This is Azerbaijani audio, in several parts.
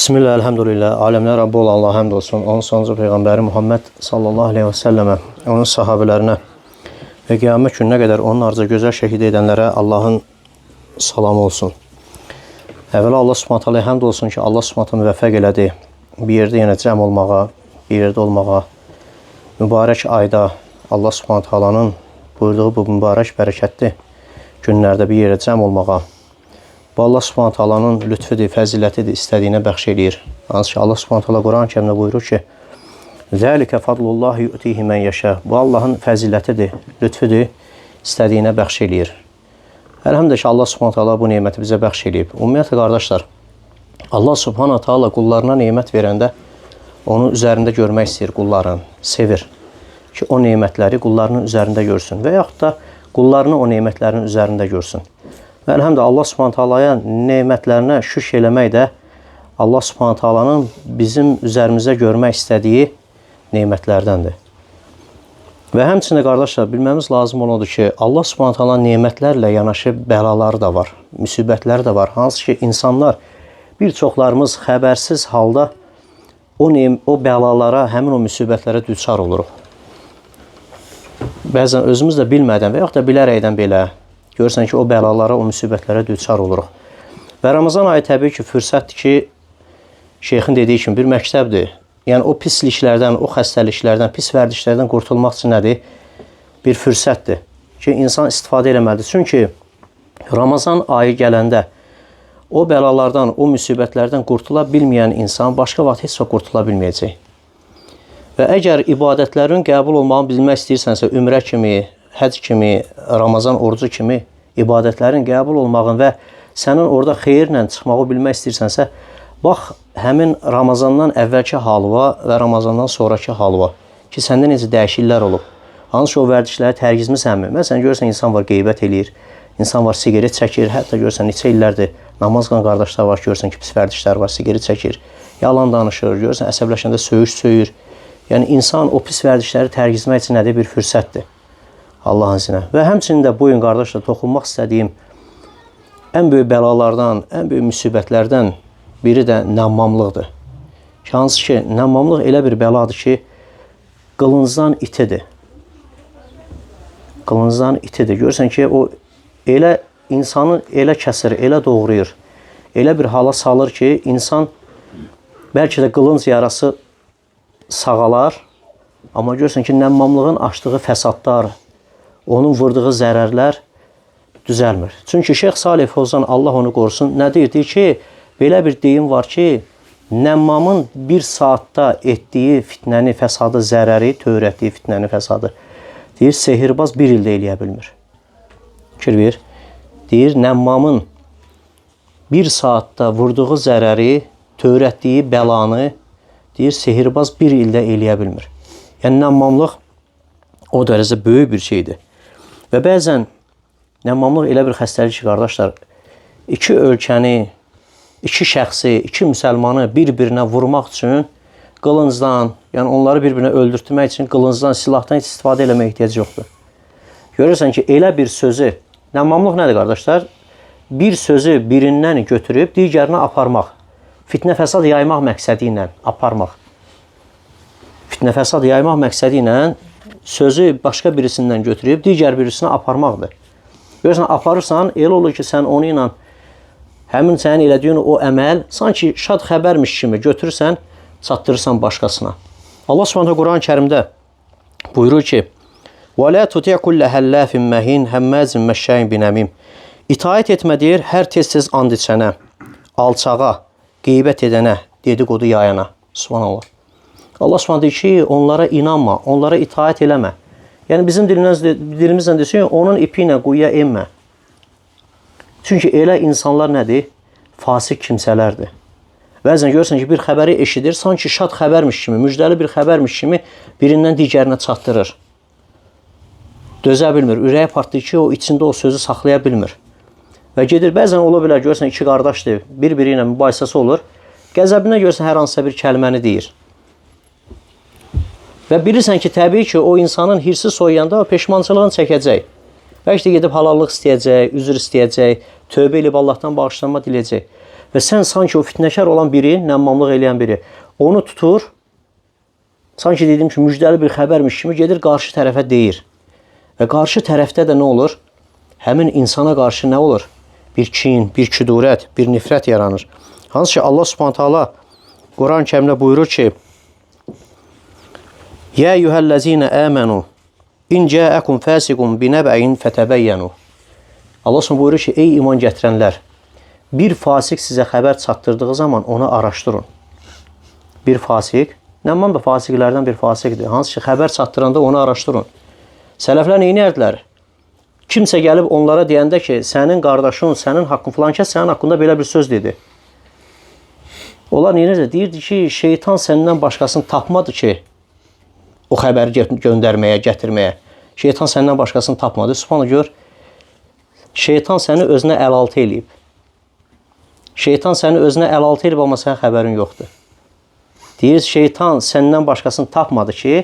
Bismillah, elhamdülillah, aləmlər Rabbi olan Allaha həmd olsun. Onun sonuncu Peyğəmbəri Muhammed sallallahu aleyhi və səlləmə, onun sahabələrinə və qiyamət gününə qədər onun arzu gözəl şəkildə edənlərə Allahın salamı olsun. Əvvəla Allah Subhanahu taala həmd olsun ki, Allah Subhanahu taala müvəffəq elədi. Bir yerdə yenə cəm olmağa, bir yerdə olmağa, mübarək ayda Allah Subhanahu taalanın buyurduğu bu mübarək bərəkətli günlərdə bir yerə cəm olmağa. Bu Allah Subhanahu taalanın lütfüdür, fəzilətidir, istədiyinə bəxş eləyir. Hansı ki Allah Subhanahu taala Quran-ı Kərimdə buyurur ki: "Zəlikə fadlullah yu'tihi men yəşə." Bu Allahın fəzilətidir, lütfüdür, istədiyinə bəxş eləyir. Əlhəmdülillah ki, Allah Subhanahu taala bu neməti bizə bəxş eləyib. Ümumiyyətlə qardaşlar, Allah Subhanahu taala qullarına nemət verəndə onu üzərində görmək istəyir qulların, sevir ki, o nemətləri qullarının üzərində görsün və yaxud da qullarını o nemətlərin üzərində görsün. Və əlhəmdülillah Allah Subhanahu taalaya nemətlərinə şükr eləmək də Allah Subhanahu taalanın bizim üzərimizdə görmək istədiyi nemətlərdəndir. Və həmçinin qardaşlar bilməmiz lazım olandır ki, Allah Subhanahu taala nemətlərlə yanaşı bəlaları da var, müsibətləri də var. Hansı ki insanlar bir çoxlarımız xəbərsiz halda o bəlalara, həmin o müsibətlərə düçar oluruq. Bəzən özümüz də bilmədən və yaxud da bilərəkdən belə görürsən ki, o bəlalara, o müsibətlərə düçar oluruq. Və Ramazan ayı təbii ki, fürsətdir ki, şeyxin dediyi kimi bir məktəbdir. Yəni o pisliklərdən, o xəstəliklərdən, pis vərdişlərdən qurtulmaq üçün nədir? Bir fürsətdir ki, insan istifadə eləməlidir. Çünki Ramazan ayı gələndə o bəlalardan, o müsibətlərdən qurtula bilməyən insan başqa vaxt heç vaxt qurtula bilməyəcək. Və əgər ibadətlərin qəbul olmağını bilmək istəyirsənsə, ümrə kimi, həcc kimi, Ramazan orucu kimi ibadətlərin qəbul olmağını və sənin orada xeyirlə çıxmağı bilmək istəyirsənsə, bax həmin Ramazandan əvvəlki halıva və Ramazandan sonrakı halıva ki, səndə necə dəyişikliklər olub. Hansı ki, o vərdişləri tərgizmisənmi? Məsələn, görürsən, insan var, qeybət eləyir, insan var, siqaret çəkir, hətta görürsən, neçə illərdir namaz qılan qardaşlar var, görürsən ki, pis vərdişlər var, siqaret çəkir, yalan danışır, görürsən, əsəbləşəndə söyüş söyür. Yəni, insan o pis vərdişləri tərgizmək üçün nədir? Bir fürsətdir. Allahın izni. Və həmçinin də bu gün qardaşlar toxunmaq istədiyim ən böyük bəlalardan, ən böyük müsibətlərdən biri də nəmmamlıqdır. Ki, hansı ki, nəmmamlıq elə bir bəladır ki, qılıncdan itidir. Qılıncdan itidir. Görürsən ki, o elə insanı elə kəsir, elə doğrayır, elə bir hala salır ki, insan bəlkə də qılınc yarası sağalar, amma görürsən ki, nəmmamlığın açdığı fəsadlar, onun vurduğu zərərlər düzəlmir. Çünki Şeyx Salih Fozan, Allah onu qorusun, nə deyir? Deyir ki, belə bir deyim var ki, nəmmamın bir saatda etdiyi fitnəni, fəsadı, zərəri, törətdiyi fitnəni, fəsadı, deyir, sehirbaz bir ildə eləyə bilmir. Fikir ver. Deyir, nəmmamın bir saatda vurduğu zərəri, törətdiyi bəlanı, deyir, sehirbaz bir ildə eləyə bilmir. Yəni, nəmmamlıq o dərəcə böyük bir şeydir. Və bəzən nəmmamlıq elə bir xəstəlik ki, qardaşlar, iki ölkəni, iki şəxsi, iki müsəlmanı bir-birinə vurmaq üçün qılıncdan, yəni onları bir-birinə öldürtmək üçün qılıncdan, silahdan heç istifadə eləməyə ehtiyac yoxdur. Görürsən ki, elə bir sözü, nəmmamlıq nədir qardaşlar? Bir sözü birindən götürüb digərinə aparmaq, fitnə fəsad yaymaq məqsədi ilə aparmaq. Fitnə fəsad yaymaq məqsədi ilə sözü başqa birisindən götürüb digər birisinə aparmaqdır. Görürsən, aparırsan, elə olur ki, sən onu ilə həmin sənin elədiyin o əməl sanki şad xəbərmiş kimi götürürsən, çatdırırsan başqasına. Allah Subhanahu Quran-ı Kərimdə buyurur ki: "Və la tuti' kullə həllafin məhin həmmazin məşşain binəmim." İtaət etmə deyir hər tez-tez and içənə, alçağa, qeybət edənə, dedikodu yayana. Subhanallah. Allah Subhanahu deyir ki, onlara inanma, onlara itaət eləmə. Yəni bizim dilimizlə desin, onun ipi ilə quyuya enmə. Çünki elə insanlar nədir? Fasik kimsələrdir. Bəzən görürsən ki, bir xəbəri eşidir, sanki şad xəbərmiş kimi, müjdəli bir xəbərmiş kimi birindən digərinə çatdırır. Dözə bilmir, ürəyi partlayır ki, o içində o sözü saxlaya bilmir. Və gedir, bəzən ola bilər, görürsən, iki qardaşdır, bir-biri ilə mübahisəsi olur. Qəzəbinə görürsən, hər hansısa bir kəlməni deyir. Və bilirsən ki, təbii ki, o insanın hirsi soyuyanda o peşmançılığını çəkəcək. Bəlkə də gedib halallıq istəyəcək, üzr istəyəcək, tövbə eləyib Allahdan bağışlanma diləyəcək. Və sən sanki o fitnəkar olan biri, nəmmamlıq eləyən biri, onu tutur, sanki dediyim ki, müjdəli bir xəbərmiş kimi gedir qarşı tərəfə deyir. Və qarşı tərəfdə də nə olur? Həmin insana qarşı nə olur? Bir kin, bir küdurət, bir nifrət yaranır. Hansı ki, Allah Subhanahu taala Quran-ı Kərimdə buyurur ki: "Yə eyyuhellezine amenu in ca'akum fasiqun binəbəin fətəbəyyenu." Allah Subhanahu buyurur ki, ey iman gətirənlər, bir fasik sizə xəbər çatdırdığı zaman onu araşdırın. Bir fasik, Nəmman da fasiqlərdən bir fasiqdir. Hansı ki, xəbər çatdıranda onu araşdırın. Sələflər nə edirdilər? Kimsə gəlib onlara deyəndə ki, sənin qardaşın, sənin haqqın filan kəs sənin haqqında belə bir söz dedi. Onlar nə edirdi? Deyirdi ki, şeytan səndən başqasını tapmadı ki, o xəbəri göndərməyə, gətirməyə. Şeytan səndən başqasını tapmadı. Subhanallah gör, şeytan səni özünə əlaltı eləyib. Şeytan səni özünə əlaltı eləyib, amma sənin xəbərin yoxdur. Deyir, şeytan səndən başqasını tapmadı ki,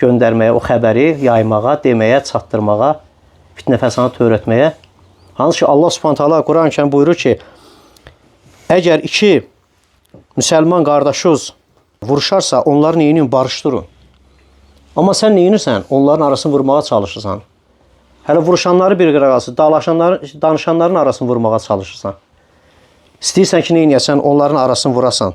göndərməyə, o xəbəri yaymağa, deməyə, çatdırmağa, fitnə fəsadı törətməyə. Hansı ki, Allah Subhanahu taala Quran-ı Kərim buyurur ki, əgər iki müsəlman qardaşınız vuruşarsa, onları neyin barışdırın. Amma sən nə edirsən? Onların arasını vurmağa çalışırsan. Hələ vuruşanları bir qırağa, dalaşanların, danışanların arasını vurmağa çalışırsan. İstəyirsən ki, nə edəsən? Onların arasını vurasan.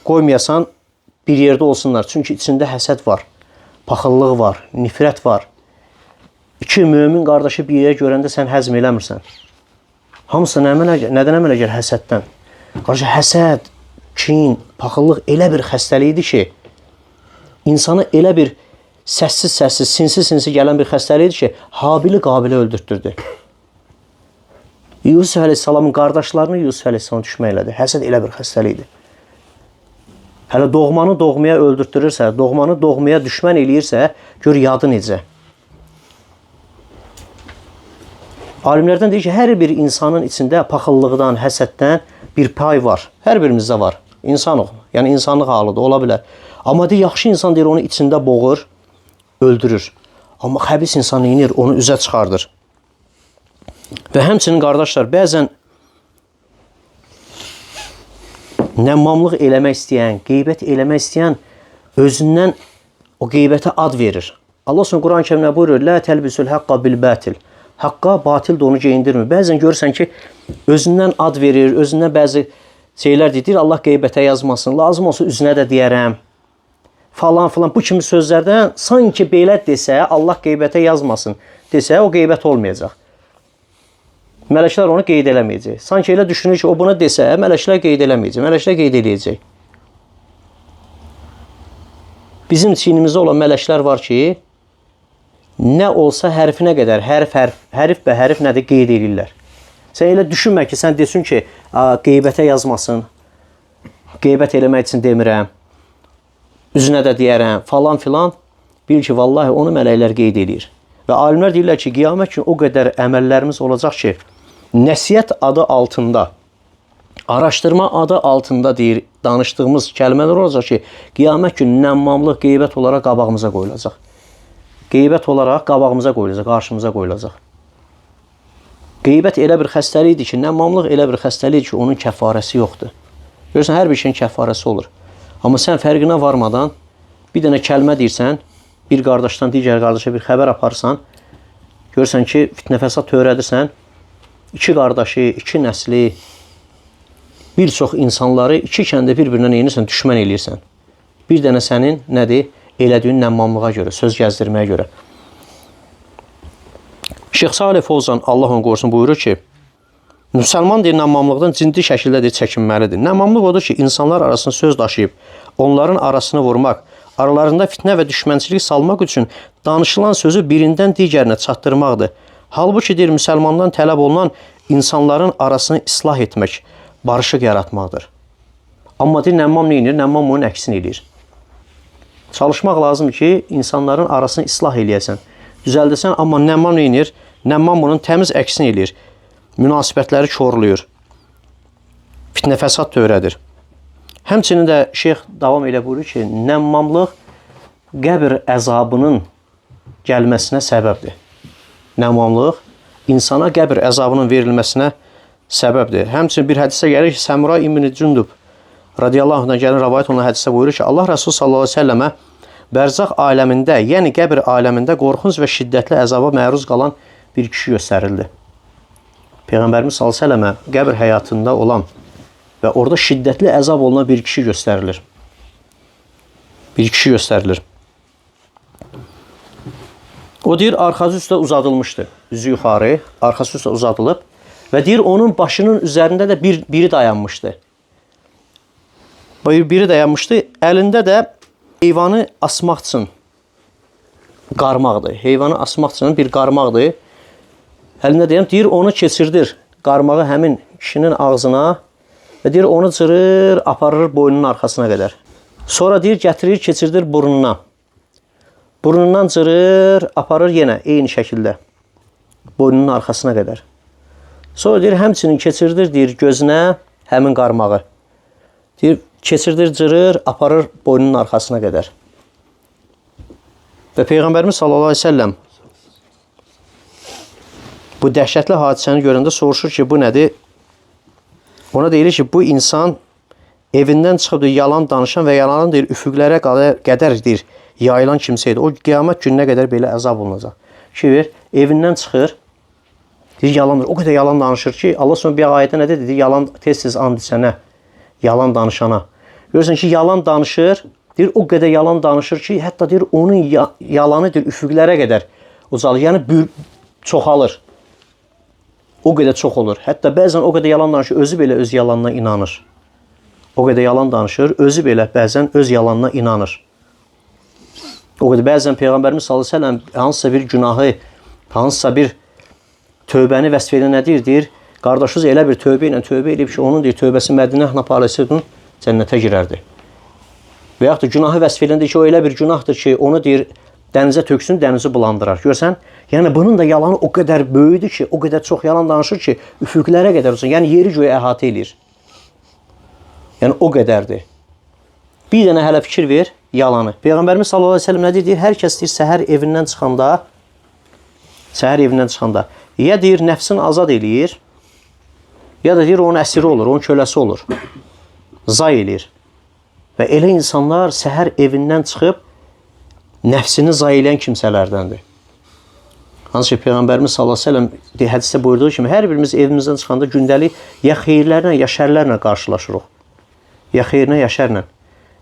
Qoymayasan, bir yerdə olsunlar. Çünki içində həsəd var, paxıllıq var, nifrət var. İki mömin qardaşı bir yerə görəndə sən həzm eləmirsən. Hamısı nədən əmələ gəlir? Həsəddən. Qardaş, həsəd, kin, paxıllıq elə bir xəstəlikdir ki, insana elə bir səssiz-səssiz, sinsi-sinsi gələn bir xəstəlikdir ki, Habili Qabili öldürtdürdü. Yusuf əleyhissalamın qardaşlarını Yusuf əleyhissalam düşmən elədi. Həsəd elə bir xəstəlikdir. Hələ doğmanı doğmaya öldürtdürürsə, doğmanı doğmaya düşmən eləyirsə, gör yadı necə. Alimlərdən deyir ki, hər bir insanın içində paxıllıqdan, həsəddən bir pay var. Hər birimizdə var. İnsanıq, yəni insanlıq halıdır, ola bilər. Amma deyir, yaxşı insan deyir, onu içində boğur, öldürür. Amma xəbis insan inir, onu üzə çıxardır. Və həmçinin qardaşlar, bəzən nəmmamlıq eləmək istəyən, qeybət eləmək istəyən özündən o qeybətə ad verir. Allah Subhanahu Quran-ı Kərimdə buyurur: "La telbisul haqqa bil batil." Haqqa batil donu geyindirmir. Bəzən görürsən ki, özündən ad verir, özündən bəzi şeylər deyir, Allah qeybətə yazmasın, lazım olsa üzünə də deyərəm. Falan filan bu kimi sözlərdən sanki belə desə, Allah qeybətə yazmasın desə, o qeybət olmayacaq. Mələklər onu qeyd eləməyəcək. Sanki elə düşünür ki, o buna desə, mələklər qeyd eləməyəcək, mələklər qeyd eləyəcək. Bizim çiynimizdə olan mələklər var ki, nə olsa hərfinə qədər, hərf, hərf, hərif və hərif nədir, qeyd eləyirlər. Sən elə düşünmə ki, sən desin ki, qeybətə yazmasın, qeybət eləmək üçün demirəm, üzünə də deyərəm, falan filan. Bil ki, vallahi onu mələklər qeyd eləyir. Və alimlər deyirlər ki, qiyamət günü o qədər əməllərimiz olacaq ki, nəsihət adı altında, araşdırma adı altında deyir, danışdığımız kəlmələr olacaq ki, qiyamət günü nəmmamlıq, qeybət olaraq qabağımıza qoyulacaq. Qeybət olaraq qabağımıza qoyulacaq, qarşımıza qoyulacaq. Qeybət elə bir xəstəlikdir ki, nəmmamlıq elə bir xəstəlikdir ki, onun kəfarəsi yoxdur. Görürsən, hər bir şeyin kəfarəsi olur. Amma sən fərqinə varmadan bir dənə kəlmə deyirsən, bir qardaşdan digər qardaşa bir xəbər aparsan, görürsən ki, fitnə fəsad törədirsən, iki qardaşı, iki nəsli, bir çox insanları iki kəndə bir-birinə neyinirsən, düşmən eləyirsən. Bir dənə sənin nədir? Elədiyin nəmmamlığa görə, söz gəzdirməyə görə. Şeyx Salih Fozan, Allah onu qorusun, buyurur ki, müsəlman deyir, nəmmamlıqdan ciddi şəkildə deyir, çəkinməlidir. Nəmmamlıq odur ki, insanlar arasında söz daşıyıb, onların arasını vurmaq, aralarında fitnə və düşmənçilik salmaq üçün danışılan sözü birindən digərinə çatdırmaqdır. Halbuki deyir, müsəlmandan tələb olunan insanların arasını islah etmək, barışıq yaratmaqdır. Amma deyir, nəmmam nə edir? Nəmmam onun əksini eləyir. Çalışmaq lazımdır ki, insanların arasını islah eləyəsən, düzəldəsən, amma nəmmam nə edir? Nəmmam bunun təmiz əksini eləyir. Münasibətləri korlayır. Fitnə fəsad törədir. Həmçinin də şeyx davam elə buyurur ki, nəmmamlıq qəbir əzabının gəlməsinə səbəbdir. Nəmmamlıq insana qəbir əzabının verilməsinə səbəbdir. Həmçinin bir hədisə gəlir ki, Səmura ibn Cündub radiyallahu anhdan gələn rəvayət olunan hədisdə buyurur ki, Allah Rəsulü sallallahu əleyhi və səlləmə bərzəx aləmində, yəni qəbir aləmində qorxunc və şiddətli əzaba məruz qalan bir kişi göstərildi. Peyğəmbərimiz sallallahu əleyhi və səlləmə qəbir həyatında olan və orada şiddətli əzab olunan bir kişi göstərilir. Bir kişi göstərilir. O deyir, arxası üstə uzadılmışdı. Üzü yuxarı, arxası üstə uzadılıb və deyir, onun başının üzərində də biri dayanmışdı. Biri dayanmışdı. Əlində də heyvanı asmaq üçün qarmaqdır. Heyvanı asmaq üçün bir qarmaqdır. Əlində deyəm, deyir, onu keçirdir qarmağı həmin kişinin ağzına və deyir, onu cırır, aparır boynunun arxasına qədər. Sonra deyir, gətirir, keçirdir burnuna. Burnundan cırır, aparır yenə eyni şəkildə boynunun arxasına qədər. Sonra deyir, həmçinin keçirdir, deyir, gözünə həmin qarmağı. Deyir, keçirdir, cırır, aparır boynunun arxasına qədər. Və Peyğəmbərimiz sallallahu əleyhi və səlləm bu dəhşətli hadisəni görəndə soruşur ki, bu nədir? Ona deyilir ki, bu insan evindən çıxıb deyir, yalan danışan və yalanın deyir, üfüqlərə qədər deyir, yayılan kimsə idi. O qiyamət gününə qədər belə əzab olunacaq. Ki, ver, evindən çıxır, deyir, yalandır. O qədər yalan danışır ki, Allah sonra bir ayətdə nə dedi? Deyir, yalan tez-tez and içənə, yalan danışana. Görürsən ki, yalan danışır, deyir, o qədər yalan danışır ki, hətta deyir, onun yalanı deyir, üfüqlərə qədər ucalır. Yəni, çoxalır. O qədər çox olur. Hətta bəzən o qədər yalan danışır, özü belə öz yalanına inanır. O qədər yalan danışır, özü belə bəzən öz yalanına inanır. O qədər bəzən Peyğəmbərimiz sallallahu əleyhi və səlləm hansısa bir günahı, hansısa bir tövbəni vəsf edən nə deyir? Deyir, qardaşınız elə bir tövbə ilə tövbə edib ki, onun deyir, tövbəsi Mədinə parçasıdır, cənnətə girərdi. Və yaxud da günahı vəsf edən deyir ki, o elə bir günahdır ki, onu deyir, dənizə töksün, dənizi bulandırar. Görsən, yəni bunun da yalanı o qədər böyüdür ki, o qədər çox yalan danışır ki, üfüqlərə qədər olsun. Yəni yeri göyə əhatə eləyir. Yəni o qədərdir. Bir dənə hələ fikir ver yalanı. Peyğəmbərimiz sallallahu əleyhi və səlləm nə deyir? Deyir, hər kəs deyir, səhər evindən çıxanda, ya deyir, nəfsini azad eləyir, ya da deyir, onun əsiri olur, onun köləsi olur. Zay eləyir. Və elə insanlar səhər evindən çıxıb nəfsini zay eləyən kimsələrdəndir. Hansı ki, Peyğəmbərimiz sallallahu əleyhi və səlləm hədisdə buyurduğu kimi, hər birimiz evimizdən çıxanda gündəlik ya xeyirlərlə, ya şərlərlə qarşılaşırıq. Ya xeyirlə, ya şərlə.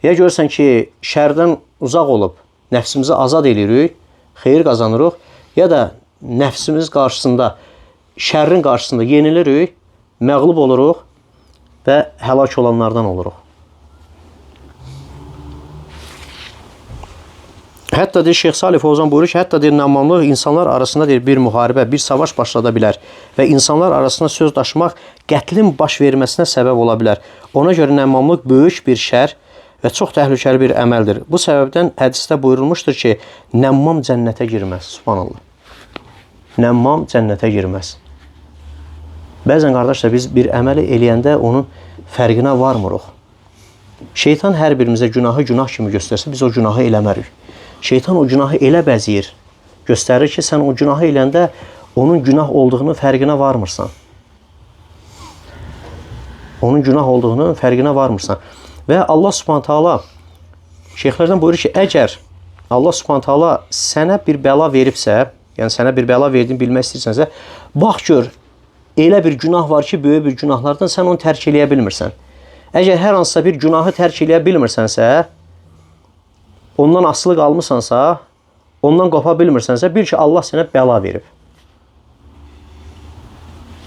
Ya görürsən ki, şərdən uzaq olub, nəfsimizi azad eləyirik, xeyir qazanırıq, ya da nəfsimiz qarşısında, şərrin qarşısında yenilirik, məğlub oluruq və həlak olanlardan oluruq. Hətta deyir, Şeyx Salih Fovzan buyurur ki, hətta deyir, nəmmamlıq insanlar arasında deyir, bir müharibə, bir savaş başlada bilər və insanlar arasında söz daşımaq qətlin baş verməsinə səbəb ola bilər. Ona görə nəmmamlıq böyük bir şər və çox təhlükəli bir əməldir. Bu səbəbdən hədisdə buyurulmuşdur ki, nəmmam cənnətə girməz. Subhanallah. Nəmmam cənnətə girməz. Bəzən qardaşlar, biz bir əməli eləyəndə onun fərqinə varmırıq. Şeytan hər birimizə günahı günah kimi göstərsə, biz o günahı eləmərik. Şeytan o günahı elə bəzəyir, göstərir ki, sən o günahı eləndə onun günah olduğunun fərqinə varmırsan. Onun günah olduğunun fərqinə varmırsan. Və Allah Subhanahu taala şeyxlərdən buyurur ki, əgər Allah Subhanahu taala sənə bir bəla veribsə, yəni sənə bir bəla verdiyini bilmək istəyirsənsə, bax gör, elə bir günah var ki, böyük bir günahlardan sən onu tərk eləyə bilmirsən. Əgər hər hansısa bir günahı tərk eləyə bilmirsənsə, ondan asılı qalmısansa, ondan qopa bilmirsənsə, bil ki, Allah sənə bəla verib.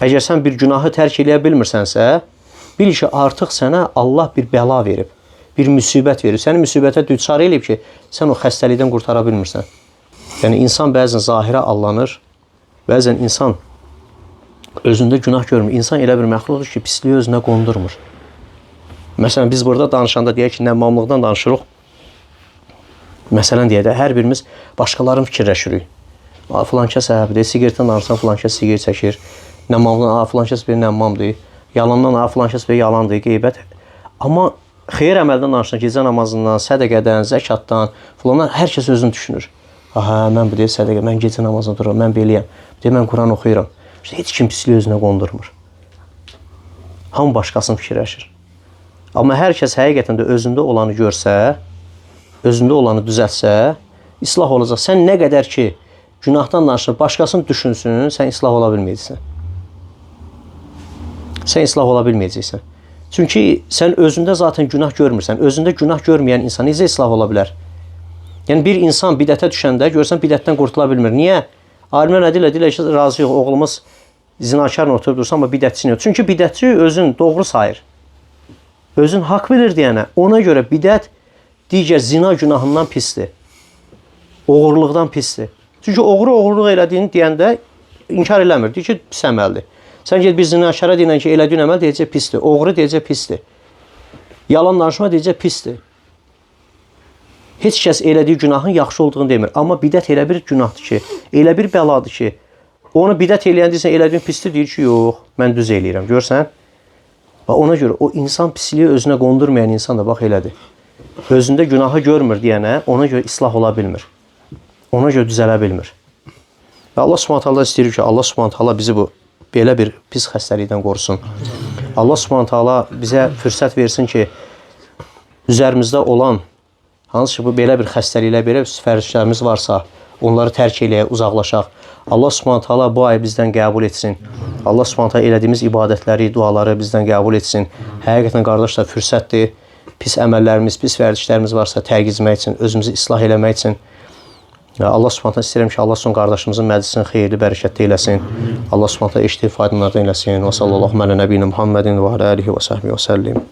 Əgər sən bir günahı tərk eləyə bilmirsənsə, bil ki, artıq sənə Allah bir bəla verib, bir müsibət verib. Səni müsibətə düçar eləyib ki, sən o xəstəlikdən qurtara bilmirsən. Yəni, insan bəzən zahirə allanır, bəzən insan özündə günah görmür. İnsan elə bir məxluqdur ki, pisliyi özünə qondurmur. Məsələn, biz burada danışanda deyək ki, nəmmamlıqdan danışırıq. Məsələn deyək də, hər birimiz başqalarını fikirləşirik. Filan kəs əhəbdir, siqaretdən danışsan filan kəs siqaret çəkir. Nəmmamlıqdan, filan kəs bir nəmmamdır. Yalandan, filan kəs bir yalandır, qeybət. Amma xeyir əməldən danışsan, gecə namazından, sədəqədən, zəkatdan, filandan hər kəs özünü düşünür. Aha, mən bu deyil sədəqə, mən gecə namazını dururam, mən beləyəm, deyil, mən Quran oxuyuram. İşte, heç kim pisliyi özünə qondurmur. Hamı başqasını fikirləşir. Amma hər kəs həqiqətən də özündə olanı görsə, özündə olanı düzəltsə, islah olacaq. Sən nə qədər ki günahdan danışır, başqasını düşünsün, sən islah ola bilməyəcəksən. Sən islah ola bilməyəcəksən. Çünki sən özündə zaten günah görmürsən. Özündə günah görməyən insan necə islah ola bilər? Yəni bir insan bidətə düşəndə görsən bidətdən qurtula bilmir. Niyə? Alimlər nə deyirlər? Deyirlər ki, razıyıq, oğlumuz zinakarla oturub dursa, amma bidətçi yox. Çünki bidətçi özün doğru sayır. Özün haqq bilir deyənə. Ona görə bidət digər zina günahından pisdir. Oğurluqdan pisdir. Çünki oğru oğurluq elədiyini deyəndə inkar eləmir. Deyir ki, pis əməldir. Sən get bir zinakara deyən ki, elədiyin əməl deyəcək pisdir. Oğru deyəcək pisdir. Yalan danışma deyəcək pisdir. Heç kəs elədiyi günahın yaxşı olduğunu demir. Amma bidət elə bir günahdır ki, elə bir bəladır ki, onu bidət eləyən deyirsən, elədiyin pisdir, deyir ki, yox, mən düz eləyirəm. Görsən? Bax, ona görə o insan pisliyi özünə qondurmayan insan da bax elədir. Özündə günahı görmür deyənə, ona görə islah ola bilmir. Ona görə düzələ bilmir. Və Allah Subhanahu taala istəyir ki, Allah Subhanahu taala bizi bu belə bir pis xəstəlikdən qorusun. Allah Subhanahu taala bizə fürsət versin ki, üzərimizdə olan hansı ki bu belə bir xəstəliklər, belə bir fərzlərimiz varsa, onları tərk eləyək, uzaqlaşaq. Allah Subhanahu taala bu ayı bizdən qəbul etsin. Allah Subhanahu taala elədiyimiz ibadətləri, duaları bizdən qəbul etsin. Həqiqətən qardaşlar fürsətdir. Pis əməllərimiz, pis vərdişlərimiz varsa tərk etmək üçün, özümüzü islah eləmək üçün. Allah Subhanahu taala istəyirəm ki, Allah son qardaşımızın məclisini xeyirli, bərəkətli eləsin. Allah Subhanahu taala eşitdiyi faydalardan eləsin. Və sallallahu ələ nəbiyina Muhammedin və alə alihi və səhbihi və səllim.